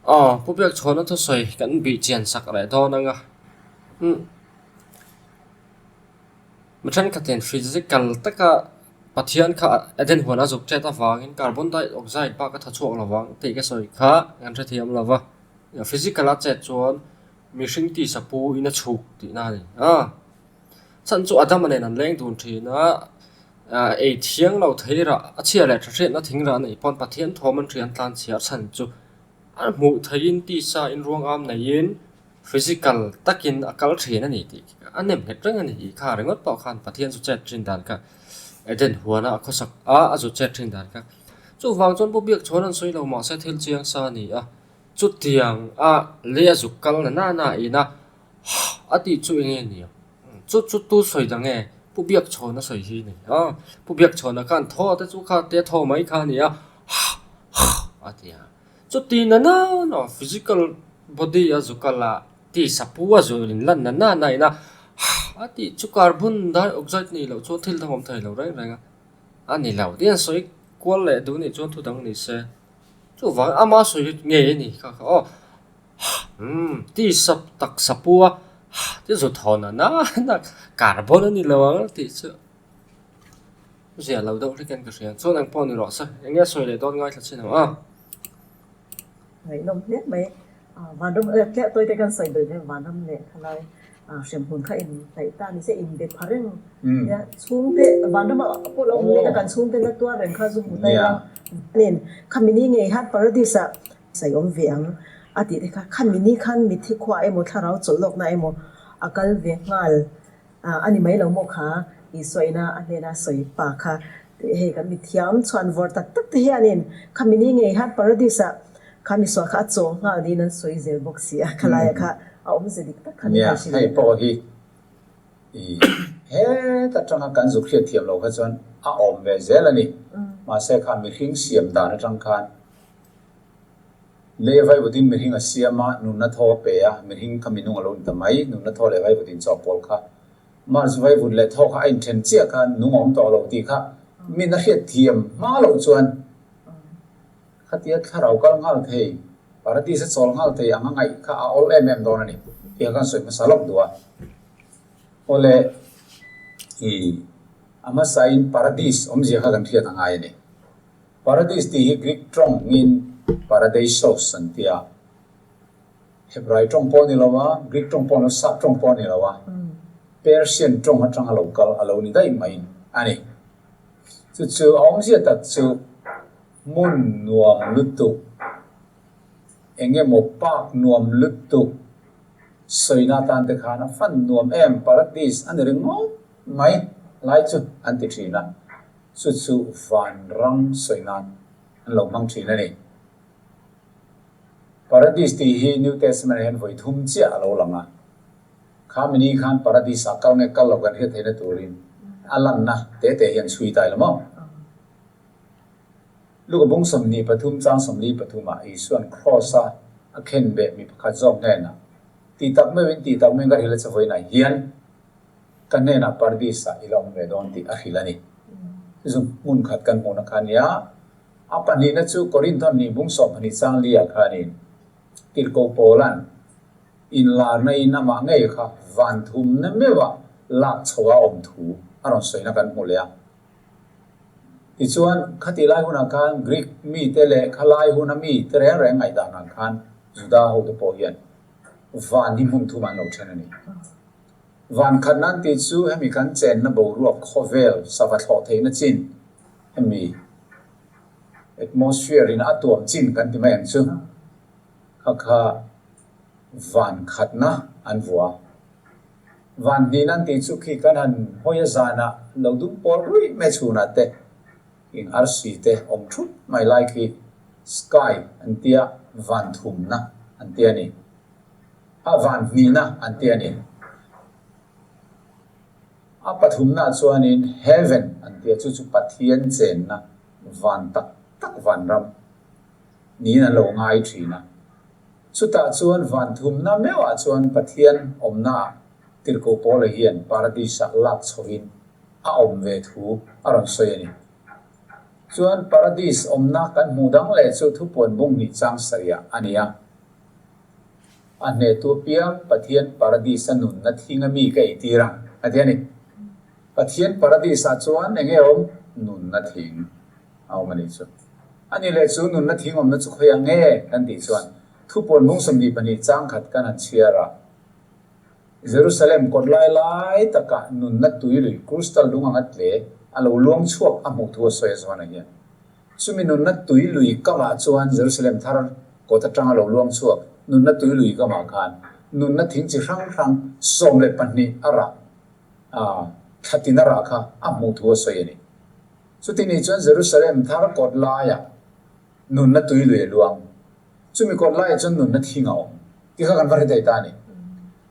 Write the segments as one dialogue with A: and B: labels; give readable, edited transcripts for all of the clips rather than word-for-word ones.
A: Aw, Pu Biakchhawna thusawi kan bih chian sak leh dawn ang a. Umm. Mi thenkhatin physical taka Pathian kha Eden huan a zuk chet avangin carbon dioxide bak a tha chhuak lo vang tih ka sawi kha kan hrethiam lo va. Physical a chet chuan mihring tisa pu in a chhuk tihna a ni a. Chhan chu Adama nen an leng dun thin a, ei thiang lo thei rah a chhia leh tha hriatna thing rah a neih pawn Pathian thawm an hria an tlan chhiar chhan chu a hmuh theihin tisa in ruang am neihin physical takin a kal thin a ni tih a nem nghet reng a ni tih kha ringawt pawh khan Pathian chu chet thin dan kha Eden huana a khawsak a a zu chet thin dan kha chuvang chuan Pu Biakchhuan an sawi lo mahse thil chiang sa a ni a chutiang a lei a zuk kal na nana ina A tih chu eng nge ni ang? Chu chu tu sawi dang nge? Pu Biakchhawna sawi hi a ni a. Pu Biakchhawna khan thaw te chu kha te thaw mai kha a ni a, ha ha a ti a. Chuti na nana physical body a zu kal a, tisa pu a zu in lan na nana in a, ha a tih chu carbon dioxide nih loh chuan thil dang awm thei lo reng reng a, a ni lo. Tin a sawi kual leh duh nih chuan thu dang ni se. Chuvang ama sawi ngei a ni kha kha aw. Umm tisa taksa pu a ti zu thaw na na carbon a ni lo ang tih chu zia lo deuh hlek in ka hria chuan eng pawh ni rawh se eng nge sawi leh dawn ngaithla chin ang a.
B: Ngaihnawm hle mai vanram tliah tawi te kan sawi belh hian vanram leh khalai hremhmun kha in hnaih ta ni se in be pha reng nia chhungte vanram ah pawh lo awm leh a kan chhungte la tuar reng kha zu hmu ta ila nen khami ni ngei hian paradise ah Sawi awm ve ang a tih te kha, khami ni khan mitthi khua emaw thlarau chawlh lawkna emaw a kal ve nghal a ni mai lo maw kha Isua ina a hnena sawi pa kha hei kan mithiam chhuan vawr tak tak te hianin khami ni ngei khan Paradis ah kha misual kha a chaw nghal niin an sawi zel bawk si a, khalaia kha a awmze dik tak kha min han hrilh
C: Nia, hei pawh hi I het atanga kan zuk hriat thiam loh kha chuan a awm ve zel a ni. Mahse kha mihring siam dan atang khan Lei vaivutin mihring a siam a, nunna thaw a pe a, mihring kha minung a lo ni ta mai. Nunna thaw leh vaivut inchawhpawl kha Mars vaivut leh thaw kha a inthen chiah khan nung a awm tawh lo tih kha min a hriat thiam hma loh chuan khatia thlarau kal nghal thei, paradis a chawl nghal thei ang a ngaih kha a awl em em dawn a ni tih kha kan sawi hmasa lawk duh a. Awle, i a hmasain paradis awmzia kha kan hriat a ngai a ni. Paradis tih hi Greek tawngin paradeisos an ti a. Hebrai tawng pawh a ni lo a, Greek tawng pawh a ni lo, Sap tawng pawh a ni lo a, Persian tawng atanga lo kal a lo ni daih mai a ni. Chu chu a awmzia tak chu hmun nuam lutuk, eng emaw park nuam lutuk sawina atan te khan a fan nuam em, paradis a ni ringawt mai lai chu an ti thin a. Chu chu vanram sawi nan an lo hmang thin a ni. Paradis tih hi New Testament ah hian vawi thum chiah a lo lang a. Kha mini khan Paradis ah kal nge kal lo kan hriat theihna turin a lanna te te hian chhui ta ila maw? Luka bung 23 chang 43 ah Isua'n Kraws a a khenbeh mi pakhat zawk hnenah, Ti tak meuhin ti tak meuhin ka hrilh a che vawiinah hian, Ka hnenah Paradis-ah i la awm ve dawn tih a hrilh a ni. Chu hmun khat kan hmuhna kha a nia. A pahnihna chu Korinthon ni bung 12 chang lia khanin Tirhkoh Paula'n inlarna in amah ngei kha van thumna meuha lak chho a awm thu a rawn sawina kan hmu leh a. Tichuan, khatih lai hunah khan Greek mite leh khalai huna mite reng reng ngaihdanah khan Juda hote pawh hian van hi hmun thumah an lo then a ni. Van khat nan tih chu hemi kan chenna boruak khawvel sava thlawh theihna chin, hemi atmosphere in a tuam chin kan ti mai ang chu, kha kha van khatna an vua. Van hnih nan tih chu khi kan han hawi a zanah lo dum pawl ruih mai chhunah te eng arsi te awm thup mai lai khi sky an tia van thumna an ti a ni. A van hnihna an ti a ni. A pathumnaah chuanin Heaven an ti a, chu chu Pathian chenna van tak tak vanram niin an lo ngai thin a. Chutah chuan van thumna meuhah chuan Pathian awmnaah Tirhkoh Paula hian Paradis-ah lak chhohin a awm ve thu a rawn sawi a ni. Chuan Paradis awmna kan hmuh dang leh chu thupuan bung hnih chang sarihah a ni a. A hnehtu apiang Pathian Paradis-a nunna thing a mi ka eitir ang, a ti a ni. Pathian Paradis-ah chuan eng nge awm? Nunna thing a awm a nih chu. A nih leh chu nunna thing awmna chu khawiah nge kan tih chuan thupawn bung 22 chang khat kan han chhiar a. Jerusalem kawt lai lai takah nunna tui lui crystal lung anga tle a lo luang chhuak a hmuh thu a sawi a Johana hian. Chumi nunna tui lui kamah chuan Jerusalem thar kawt atanga lo luang chhuak nunna tui lui kamah khan nunna thing chi hrang hrang 12 a rah a, thla tin a rah kha a hmuh thu a sawi a ni. Chuti nih chuan Jerusalem thar kawt laiah nunna tui lui a luang. Chumi kawt laiah chuan nunna thing a awm tih kha kan va hre thei ta a ni.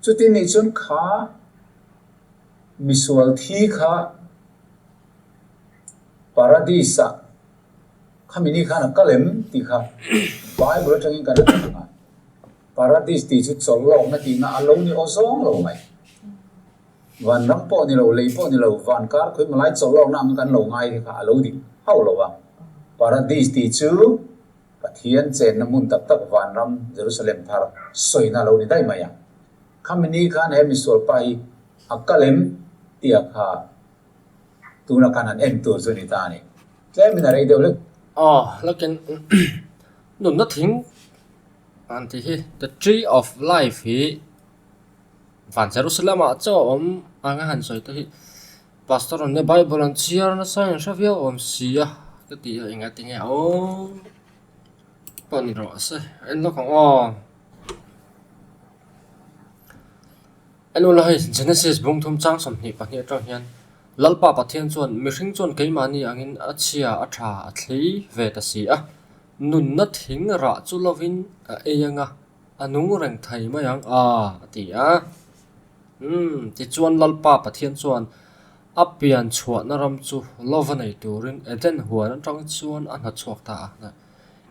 C: Chuti nih chuan kha misual thi kha Paradis-ah khami ni khan a kal em tih kha Bible atangin kan han ang a. Paradis tih chu chawlh lawkna tihna a lo ni aw zawng lo mai. Vanram pawh ni lo, lei pawh ni lo, van kar khawi malai chawlh lawkna ang kan lo ngai te kha a lo dik hauh lo a. Paradis tih chu Pathian chenna hmun tak tak vanram Jerusalem thar sawina a lo ni daih mai a. Khami ni khan he misual pa hi a kal em tih a kha tuna khan han en tur chu a ni ta a ni. Tlemin a rei deuh hlek.
A: Aw, lakin nunna thing an tih hi the tree of life hi van Jerusalem ah chaw a awm ang a han sawi te hi pastor an nia bible an chhiar nasa in hre viau awm si a ka ti a engah tinge aw pawh ni rawh se en lawk ang aw. En ula hei Genesis bung thum chang 22 atang hian Lalpa Pathian chuan mihring chuan keimahni angin a chhia a tha a thlei ve ta si a nunna thing rah chu lovin a ei anga a nung reng thei mai ang a a ti a. Umm tichuan Lalpa Pathian chuan a pian chhuahna ram chu lova nei turin Eden huan atang chuan a hnawtchhuak ta a.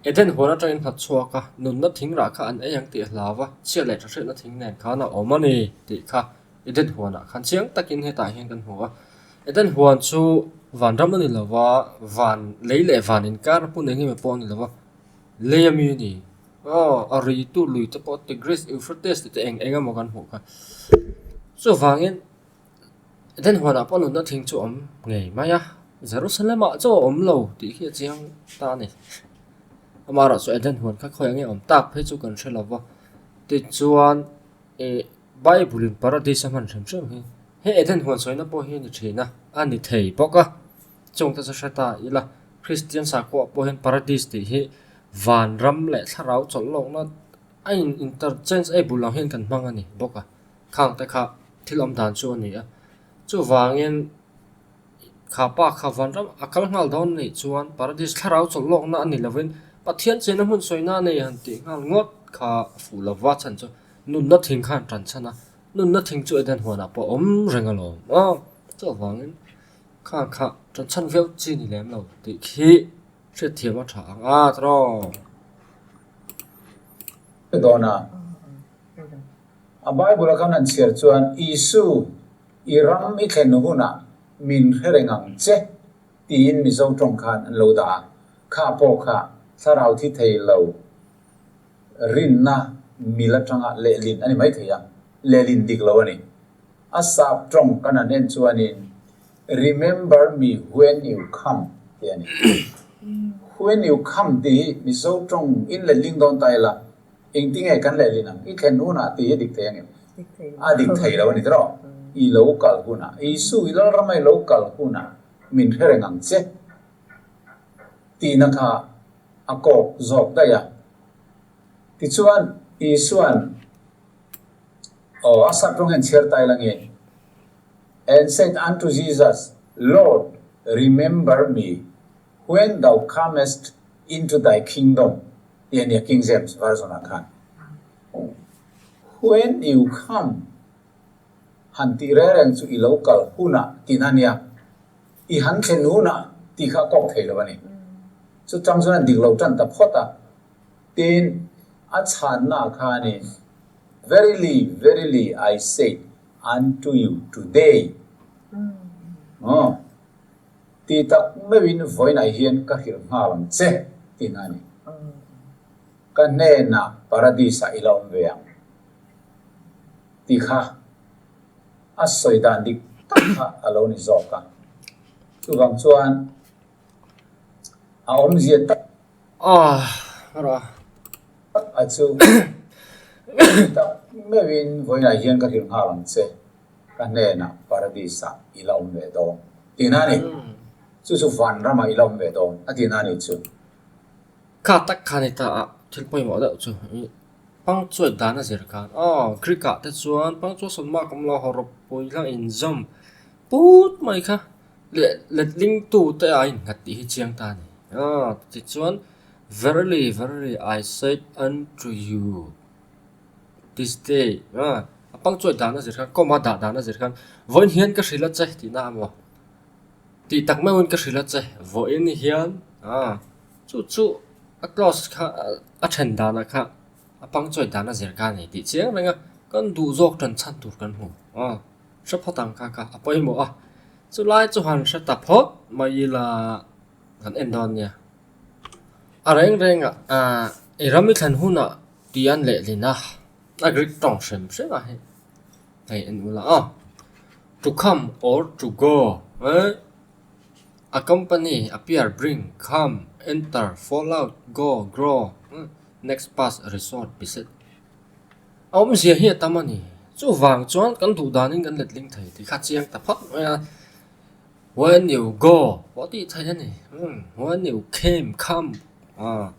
A: Eden huan atangin hnawtchhuak a, nunna thing rah kha an ei ang tih a hlau a, chhiat leh thahriatna thing nen khan a awm a ni tih kha Eden huanah khan chiang takin hetah hian kan hmu a. Eden huan chu vanram a ni lo va, van lei leh van inkar hmun eng emaw pawh a ni lo va, lei ami a ni. Aw, a ri tu lui te pawh Tigris, Euphrates tih te eng eng emaw kan hmuh kha. Chuvangin Eden huanah pawh nunna thing chu a awm ngei mai a, Jerusalem ah chaw a awm lo tih khi a chiang ta a ni. Amaherawh chu Eden huan kha khawiah nge a awm tak phei chu kan hre lo va, tichuan ih Bible in Paradise a hman hrim hrim hi he Eden huan sawina pawh hi a ni thin a, a ni thei bawk a. Chungte chu hre ta ila, Kristian sakhua pawh hian Paradise tih hi vanram leh thlarau chawlh lawkna a in interchangeable ang hian kan hmang a ni bawk a, khang te kha thil awm dan chu a ni a. Chuvangin kha pa kha vanram a kal nghal dawn anih chuan Paradise thlarau chawlh lawkna a ni lovin Pathian chenna hmun sawina a nei han tih nghal ngawt kha a fuh lova chhan chu nunna thing khan tan chhan a, nunna thing chu Eden huanah pawh a awm reng alawm a, chuvangin Kha kha tan chhan viau chi ni lem lo tih khi hriatthiam a tha ang a tawrh.
C: Dawn a, a Bible a khan an chhiar chuan Isu i ram i thlen hunah min hre reng ang che tiin Mizo tawng khan an lo dah a, kha pawh kha thlarau thi thei lo rinna mil atanga lehlin a ni maithei a, lehlin dik lo a ni. A sap tawng kan han en chuanin Remember me when you come tih a ni. When you come tih hi Mizo tawng in letling dawn ta ila, engtinge kan lehlin ang? I thlen hunah tih hi a dik thei angem? A dik thei lo a ni tawh. I lo kal hunah, Isu i Lalrama i lo kal hunah min hre reng ang che tihna kha a kawk zawk daih a. Tichuan Isuan Aw, a sap rawng hian chhiar ta ila nge? And said unto Jesus, Lord, remember me when thou comest into thy kingdom tih a nia King James Version ah khan. When you come han tih reng reng chu i lo kal hunah tihna a nia. I han thlen hunah tih kha a kawk thei lo a ni. Chutang chuan a dik lo tan ta phawt a. Tin, a chhanna khanin, Verily, verily, I say unto you today, aw, ti tak meuhin vawiinah hian ka hrilh nghal ang che, tihna a ni. Ka hnenah Paradis-ah i la awm ve ang. Tih kha a sawi dan dik tak kha a lo ni zawk a. Chuvang chuan a awmzia tak a chu tak meuhin vawiinah hian ka hrilh nghal ang che, ka hnenah Paradis-ah i la awm ve dawn tihna a ni. Chu chu vanramah i la awm ve dawn a tihna a ni chu.
A: Kha tak kha ni ta a, thil pawimawh deuh chu i punctuate dan a zir khan aw Greek ah te chuan punctuation mark awm lo hawrawp pui hlang inzawm put mai kha leh letling tu te a innghat tih hi chiang ta a ni aw tichuan verily verily I said unto you this day a a punctuate dan a zir khan comma dah dan a zir khan vawiin hian ka hrilh a che tihna a maw. Tih tak meuhin ka hrilh a che, vawiin hian aaa chu chu a clause kha a then danah kha a punctuate dan a zir kha a ni tih chiang reng a, kan duh zawk tan chhan tur kan hmu aw hre phawt ang kha kha a pawimawh a, chulai chu han hre ta phawt mai ila kan en dawn nia. A reng rengah aaa i ram i thlen hunah tih an lehlin a, a Greek tawng hrim hrim a hei. Hei en ula a, to come or to go eh accompany, appear, bring, come, enter, fall out, go, grow next pass, resort, beset a awmzia hi a tam a ni. Chuvang chuan kan duh danin kan letling thei tih kha chiang ta phawt mai a, when you go pawh tih theih a ni, when you came, come ah.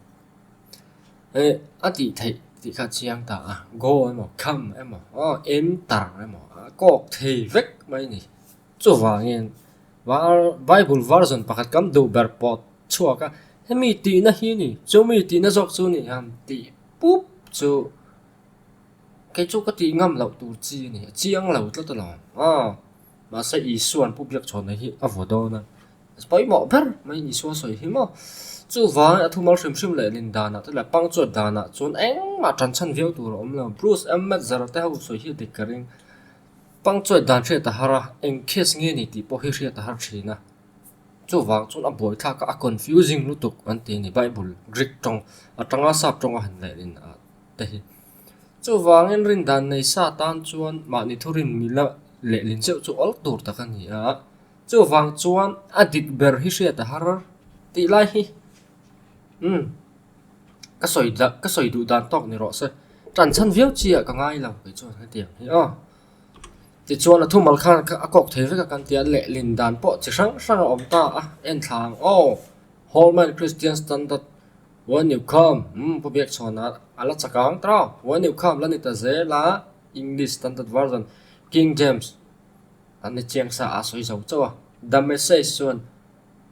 A: Eh a tih theih tih kha a chiang ta a, go emaw come emaw aw enter emaw a kawk thei vek mai a ni. Chuvangin var bible version pakhat kan duh ber pawh chhuak a, hemi tihna hi a ni, chumi tihna zawk chu a ni ang tih pup chu kei chu ka tih ngam loh tur chi a ni, a chiang lo tlat alawm aw mahse Isua'n pu biak chhawn na hi a vaw dawn a. Pawimawh ber mai Isua sawi hi maw? Chuvangin a thumal hrim hrim leh lin danah te leh punctuate danah chuan engmah tan chhan viau tur a awm lo. Bruce M. Metzger te ho sawi hi a dik ka ring. Punctuate dan hriat a har a, eng case nge ni tih pawh hi hriat a har thin a. Chuvang chuan a buaithlak a, a confusing lutuk an ti a ni Bible Greek tawng atanga sap tawnga han lehlin ah te hi. Chuvangin rindan nei sa tan chuan mahni thurin mila lehlin zeuh chu awl tur tak a ni a. Chuvang chuan a dik ber hi hriat a har tih lai hi umm ka sawi dah ka sawi duh dan tawk ni rawh se tan chhan viau chi ah ka ngai lo kei chuan hetiang hi aw. Tichuan a thumal khan a kawk thei vek a kan ti a lehlin dan pawh chi hrang hrang a awm ta a en thla ang aw Holman Christian Standard when you come umm pu Biakchhawna a la chak ang tawk when you come la ni ta zel a English Standard Version King James. An ni chiang sa a sawi zo chauh a, the message chuan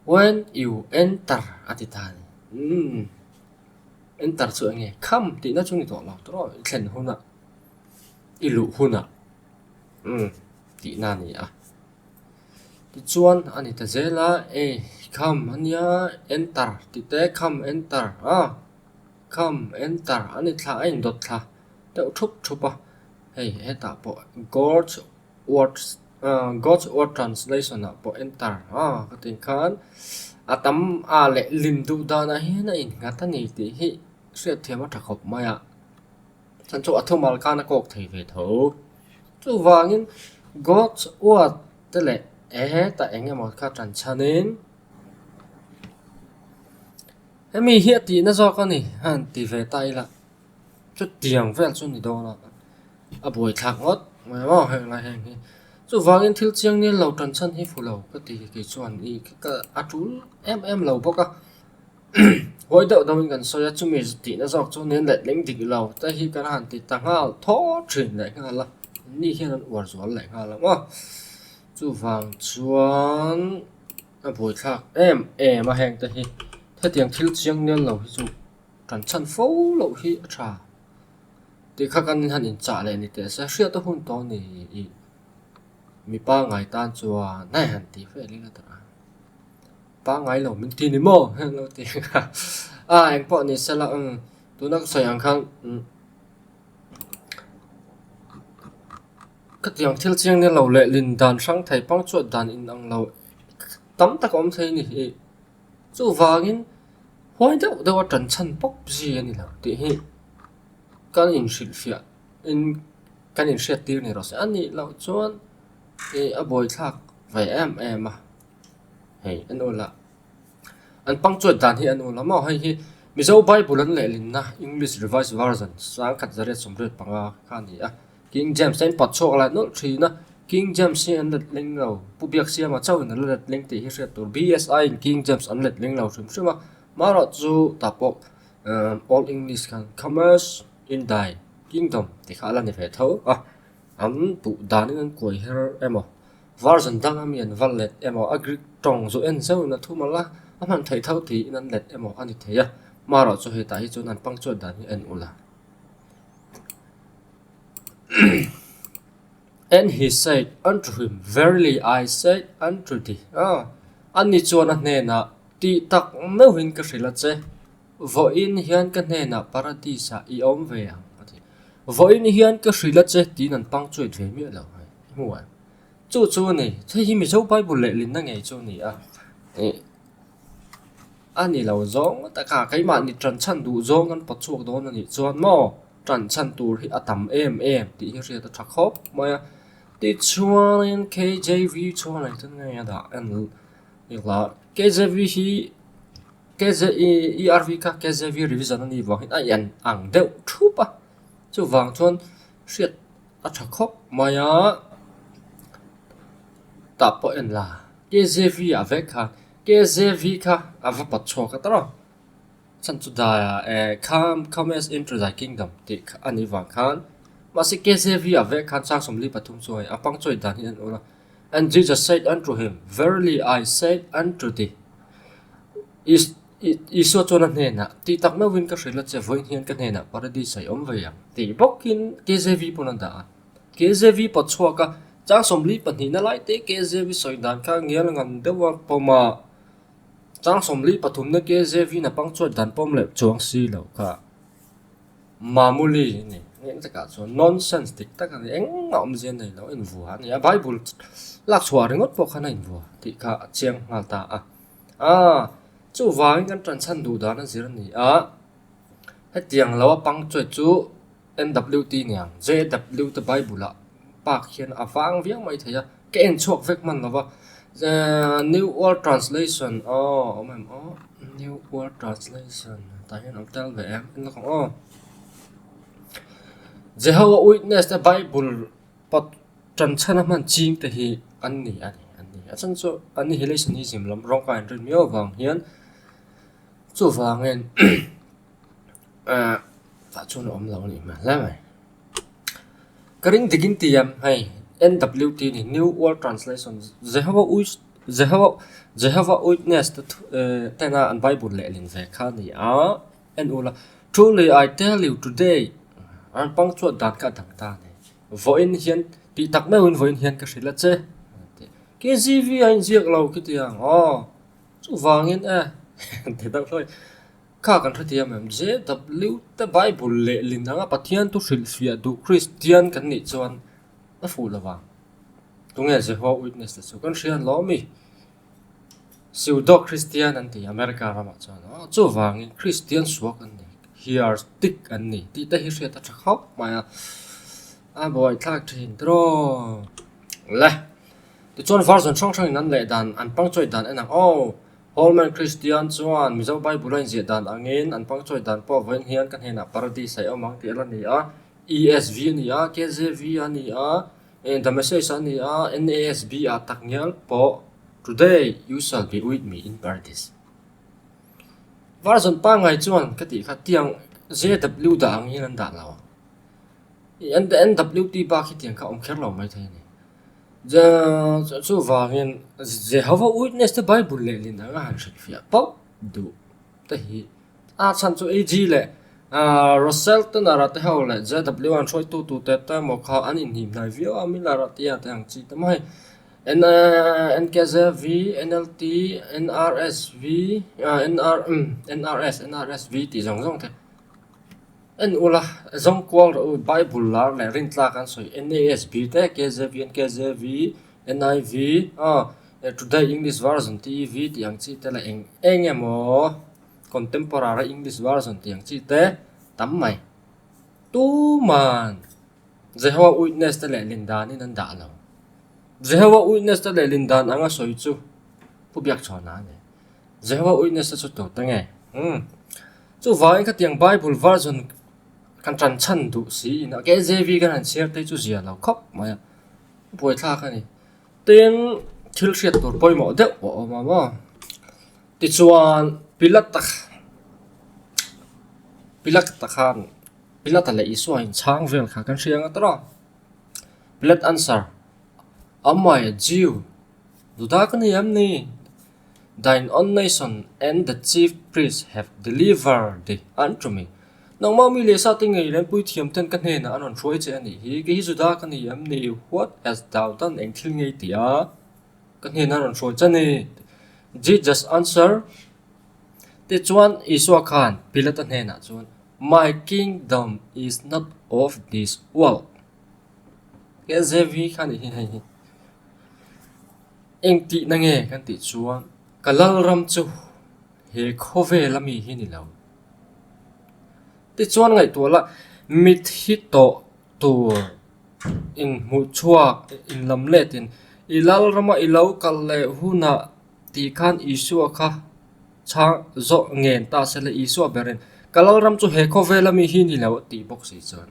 A: when you enter a ti ta a ni. Umm enter chu eng nge come tihna chu ni tawh lo tawh i thlen hunah i luh hunah umm tihna a ni a. Tichuan a ni ta zel a, ei come a nia enter tih te come enter a come enter a ni thla a indawt thla deuh thup thup a, hei hetah pawh God's Words God's Word Translation ah pawh enter a ka tih khan a tam a leh lim duh danah hian a innghat a ni tih hi hriatthiam a tha khawp mai a, chhan chu a thumal khan a kawk thei ve tho. Chuvangin God's Word te leh hetah eng emaw kha tan chhanin hemi hi a tihna zawk a ni a han ti ve ta ila. Chutiang vel chu ni dawn a, a buaithlak ngawt mai maw heng lai heng hi. Chuvangin thil chiang nil lo tan chhan hi fu lo ka ti kei chuan i ka a tul em em lo bawk a. Huai deuh deuhin kan sawi a, chumi tihna zawk chu nen leh tling dik lo te hi kan han ti ta nghal thaw thin leh nghal a, ni hian an uar zual leh nghal ang aw. Chuvang chuan a buaithlak em em a heng te hi, hetiang thil chiang nil lo hi chu. Kan chhan fo loh hi a tha. Tih kha kan han inchah leh ni teh se, hriat a hun tawh ni i mi pangngai tan chuan hei han tih vel ila ta a. Pangngai lo min ti ni maw heng lo ti kha a engpawh ni se la umm tuna ka sawi ang khan umm khatiang thil chiang nia lo leh lin dan hrang thei pang chuan dan inang lo tam tak a awm thei a ni hi. Chuvangin huai deuh deuh a tan chhan pawp zui a ni lo tih hi kan inhrilhfiah in kan inhriattir ni rawh se. A nih loh chuan ih a buaithlak ve em em a, hei en ula an punctuate dan hi en ula maw hei hi Mizo Bible an lehlinna English Revised Version 1985 kha a ni a, King James te an pawt chhuak leh nawlh thin a, King James hi an letling lo, Pu Biaksiama chauhin an la letling tih hi hriat tur BSI in King James an letling lo hrim hrim a, marawh chu tah pawh Old English khan Commerce in thy Kingdom tih kha a la ni ve tho a, an duh danin an kuai her emaw version danga mi an va let emaw a Greek tawng zu en zeuhin a thum ala a hman theih tho tiin an let emaw a ni thei a, marawh chu hetah hi chuan an punctuate dan hi en ula. And he said unto him, Verily I say unto thee, ani chuan a hnenah, Tih tak meuhin ka hrilh a che, vawiin hian ka hnenah Paradis-ah i awm ve ang, a ti. Vawiin hian ka hrilh a che tiin an punctuate ve miah lo hei, i hmu em? Chu chu a ni, hei hi Mizo Bible lehlinna ngei chu a ni a, ih. A ni lo zawng taka keimahni ṭan chhan duh zawng kan pawt chhuak dawn a nih chuan maw ṭan chhan tur hi a tam em em tih hi hriat a ṭha khawp mai a. Tichuanin KJV chuan engtin nge a dah en ila KJV hi ERV kha KJV revision a nih vangin a en ang deuh thup a, chuvang chuan hriat a ṭha khawp mai a, tah pawh en la KJV ah vek khan KJV kha a va pawt chhuak a tawrh a, chhan chu daiah eh come come as into thy kingdom tih kha a nih vang khan mahse KJV ah vek khan chang 43 chu hei a punctuate dan hi a en ul a and Jesus said unto him verily I said unto thee Isua chuan a hnenah tih tak meuhin ka hrilh a che vawiin hian ka hnenah paradise ah i awm ve ang tih bawkin KJV pawn a dah a. KJV pawt chhuak a, chang 42 na lai te KJV sawi dan kha ngial ngan deuh a pawm a, chang 43 na KJV na pang chuan dan pawm leh chuang si lo kha mamuli a ni. Eng takah chuan nonsense dik tak a ni, engmah awmzia nei lo a invua a ni a, Bible lak chhuah ringawt pawh khan a invua tih kha a chiang nghal ta a. Aaa chuvangin kan ṭanchhan duh dan a zir a ni a, hetiang lo a pang chuai chu. NWT niang, JW te Bible ah park hian a vang viau mai thei a, ka en chhuak vek hman lo va, New World Translation aw awm em aw, New World Translation tah hian awm tel ve em en lawk ang aw. Jehovah Witness te Bible pawt tan chhan a hman ching te hi an ni a ni an ni a chhan chu Annihilationism lam rawng ka inrin miau avang hian chuvangin Ahh tah chuan a awm lo a nih hmel hle mai. Ka ring dik in ti em hei NWT ni New World Translation Jehovah Wit Jehovah Jehovah Witness te thu ehh tena an Bible lehlin ve kha a ni a en ula Truly I tell you today an punctuate dan kha a dang ta a ni. Vawiin hian tih tak meuhin vawiin hian ka hrilh a che KGV a inziak lo khitiang aw chuvangin e ti deuh hlawih. Kha kan hrethiam em? JW te Bible lehlin anga Pathian thu hrilhfiah duh Kristian kan nih chuan a fuh lo vang. Tunge Jehovah Witness te chu kan hria an lawm mi? Pseudo Kristian an ti America ramah chuan aw chuvangin Kristian suak an ni, heretic an ni tih te hi hriat a tha khawp mai a, a buaithlak thin tiraw le. Tichuan version hrang hrangin an leh dan an punctuate dan en ang aw. Holman Christian chuan Mizo Bible a inziah dan angin an punctuate dan pawh vawiin hian ka hnenah Paradise a awm ang tih a la ni a, ESV a ni a, KJV a ni a, The Message a ni a, NASB ah tak ngial pawh Today you shall be with me in Paradise. Version pangngai chuan ka tih kha tiang JW dah ang hian an dah lo ang. NWT bak hi tiang kha awm kher lo maithei a ni. Chuvangin Jehovah Witness te Bible lehlin anga han hrilhfiah pauh duh te hi a chhan chu AG leh Russell te Nara te ho leh JW an hruaitu tu te te emaw kha an inhnim hnai viau a Miller a tia te ang chi te mai NKJV, NLT, NRSV, NRS, NRSV tih zawng zawng te. En ula, zawng kual rawh u, Bible lar leh rintlak an sawi, NASB te, KJV, NKJV, NIV, Today English Version, TEV tih ang chi te leh eng eng emaw Contemporary English Version tih ang chi te tam mai. Tuman! Jehovah Witness te lehlin danin an dah lo. Jehovah Witness te lehlin dan anga sawi chu Pu Biakchhawna a ni. Jehovah Witness te chu tu te nge? Umm. Chuvangin khatiang Bible version kan tan chhan duh si in a KJV kan han chhiar te chu zia lo khawp mai a, buaithlak a ni. Tin, thil hriat tur pawimawh deuh a awm a maw? Tichuan, Pilata Pilata khan Pilata leh Isua inchhang vel kha kan hria ang a tawrh a. Pilat answer, Am I a Jew? Juda ka ni em ni? Thine own nation and the chief priests have delivered thee unto me. Nangmah mi leh sa te ngei len puithiam ten ka hnenah an rawn hruai che a nih hi. Kei hi Juda ka ni em ni? What hast thou done? Eng thil ngei ti a ka hnenah an rawn hruai che a ni. Jesus answered, Tichuan Isua khan Pilata hnenah chuan, My kingdom is not of this world. KJV kha nih hi hei hi. Eng tihna nge kan tih chuan ka lalram chu he khawvel ami hi ni lo. Tichuan ngaihtuah la mitthi tawh tur inhmuh chhuak inlam letin i lalrama i lo kal leh hunah tih khan Isua kha chhang zawh ngen ta se le Isua berin ka lalram chu he khawvel ami hi ni lo a tih bawk si chuan.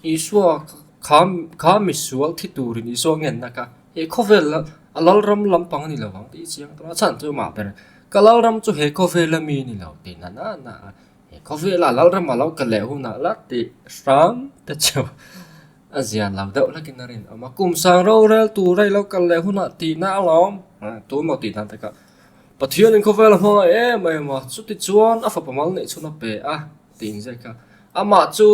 A: Isua kha kha misual thi turin Isua ngenna kha he khawvel a lalram lampang a ni lo ang tih chiang tawh a chhan chu amah ber ka lalram chu he khawvel ami a ni lo tih na na na a he khawvela lalram a lo kal leh hunah la tih hram te chu a zia lo deuh hlakin a rinawm a kum sang rorel tura i lo kal leh hunah tihna alawm tu emaw tih dan takah Pathianin khawvel a hmangaih em em a chuti chuan a fapa mal neih chhun a pe a. Tih inziak a. Amah chu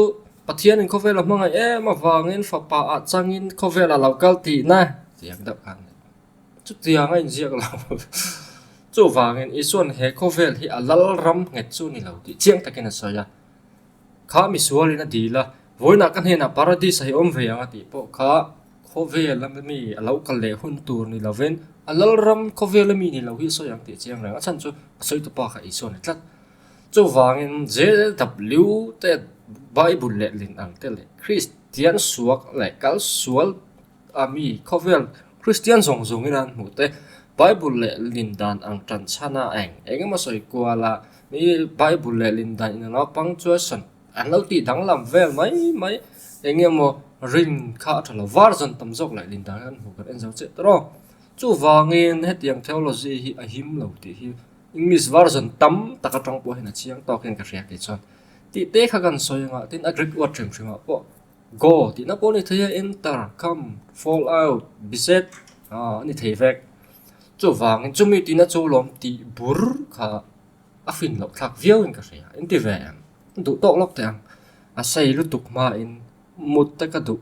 A: Pathianin khawvel a hmangaih em avangin fapa ah changin khawvel a lo kal tihna tiang deuh khan a ni. Chutiang a inziak lo. Chuvangin Isua'n he khawvel hi a lal ram nghet chu ni lo tih chiang takin a sawi a. Kha misualin a dil a, vawiinah ka hnenah Paradis-a hi awm ve ang a tih pawh kha khawvel a mi a lo kal leh hun tur ni lovin a lal ram khawvel a mi ni lo hi a sawi ang tih chiang reng a chhan chu a sawi tupa kha Isua a ni tlat. Chuvangin JW te Bible lehlin ang te leh Kristian suak leh kal sual a mi khawvel Kristian zawng zawngin an hmuh te Bible lehlin dan ang tan chhan a eng eng emaw sawi kual a mi Bible lehlin dan in anga punctuation an lo tih danglam vel mai mai eng emaw rin kha a tha lo version tam zawk lehlin dan an hmuh kan en zo chiah tawh a chuvangin hetiang theology hi a him lo tih hi English version tam tak atang pawh hian a chiang tawk hian ka hria kei chuan tih te kha kan sawi anga tin a Greek word hrim hrim ah pawh go tihna pawh a ni thei a enter, come, fall out, beset ah a ni thei vek chuvangin chumi tihna chu lawm tih bur kha a fin loh thlak viau in ka hria inti ve em duh tawk lawk teh ang a sei lutuk hmain mut te ka duh.